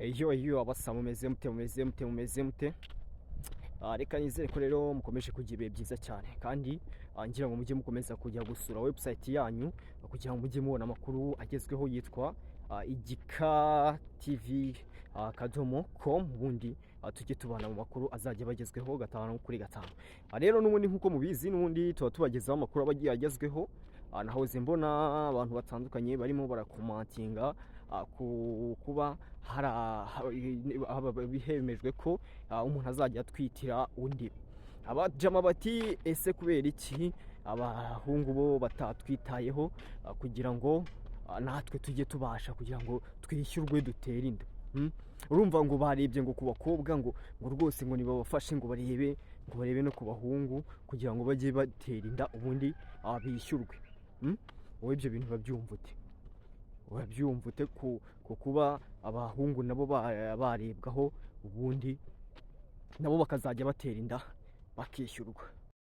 Eyo eyo, abasa mumeze mute, mumeze mute, mumeze mute? Reka nizere ko rero mukomeje kugira ibihe byiza cyane, kandi ngira ngo mujye mukomeza kujya gusura website yanyu kugira ngo mujye mubona amakuru agezweho yitwa igikatv.com, ubundi tujye tubana mu makuru azajya bagezweho gatanu kuri gatanu. Rero n'ubundi nk'uko mubizi, n'ubundi tuba tubagezaho amakuru aba agiye agezweho. Nahoze mbona abantu batandukanye barimo baracommentinga ku kuba hari bihemejwe ko umuntu azajya atwitira undi. Abajama bati: "Ese kubera iki abahungu bo batatwitayeho kugira ngo natwe tujye tubasha kugira ngo twishyurwe dutere inda?" Urumva ngo barebye ngo ku bakobwa, ngo rwose ngo nibabafashe, ngo barebe no ku bahungu kugira ngo bajye batera inda, ubundi bishyurwe. Wowe ibyo bintu urabyumva ute? Urabyumva ute ku kuba abahungu nabo barebwaho, ubundi nabo bakazajya batera inda bakishyurwa?